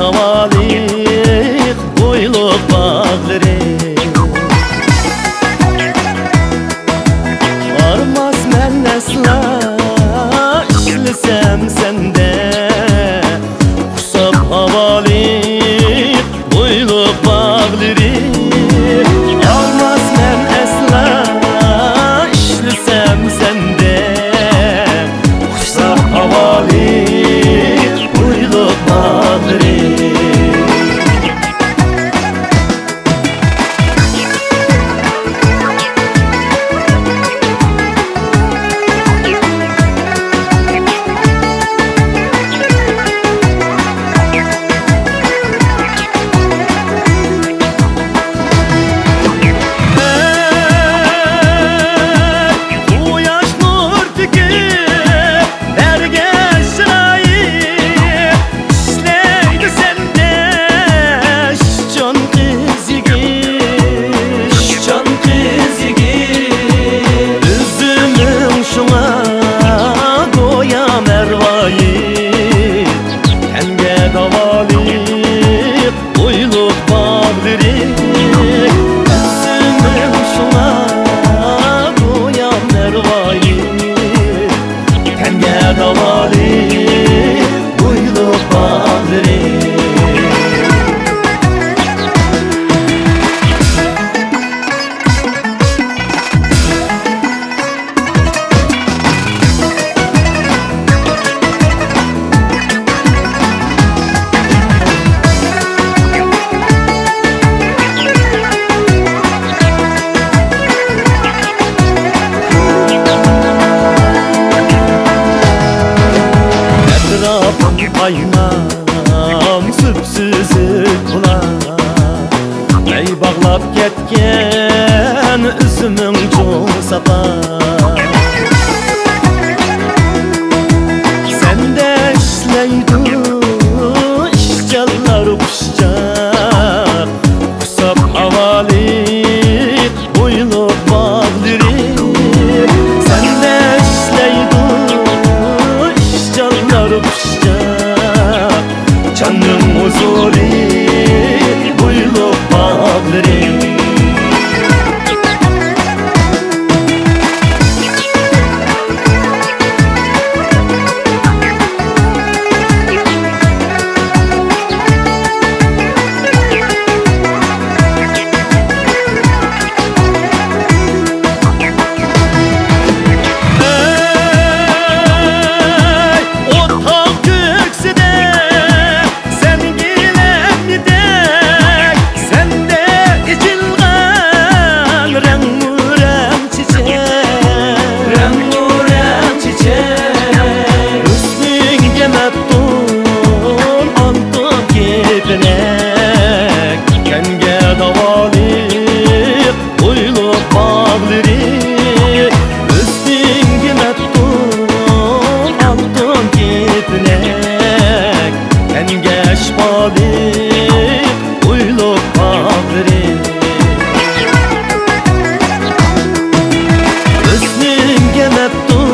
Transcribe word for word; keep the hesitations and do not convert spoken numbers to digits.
ناۋالىق بويلۇق باغلىرى. بارماسمەن ئەسلا ئىشلىسەم سەندە، قۇساپ ھاۋالىق بويلۇق باغلىرى. ئالماسمەن ئەسلا ئىشلىسەم سەندە، قۇساپ ھاۋالىق بويلۇق باغلىرى. قۇياش نۇر تۆكۈپ بەرگەن چىرايى، ئىشلەيدۇ سەندە ئىشچان قىز يىگىت، ئىشچان قىز يىگىت. ئۆزۈمنىڭ شۇڭا گويا مەرۋايىت، تەنگە داۋالىق بويلۇق باغلىرى. ئۆزۈمنىڭ شۇڭا گويا مەرۋايىت، تەنگە داۋالىق بويلۇق باغلىرى. ئەتراپىم قاينام سۈپسۈزۈك بۇلاق، مەي باغلاپ كەتكەن ئۈزۈمۈڭ چوڭ ساپا. سەندە ئىشلەيدۇ ئىشچانلار خۇشچاق، قۇساپ ھاۋالىق بويلۇق باغلىرى. سەندە ئىشلەيدۇ ئىشچانلار خۇشچاق، جاننىڭ ھۇزۇرى بويلۇق باغلىرى. ئەي، ئوتاق كۆكسىدە سەن گىلەمدەك، سەندە ئېچىلغان رەڭمۇرەڭ چېچەك، رەڭمۇرەڭ چېچەك. ھۆسنۈڭگە مەپتۇن ئالتۇن كېپىنەك، تەنگە داۋالىق بويلۇق باغلىرى. ھۆسنۈڭگە مەپتۇن ئالتۇن كېپىنەك، تەنگە شىپالىق بويلۇق باغلىرى. ھۆسنۈڭگە مەپتۇن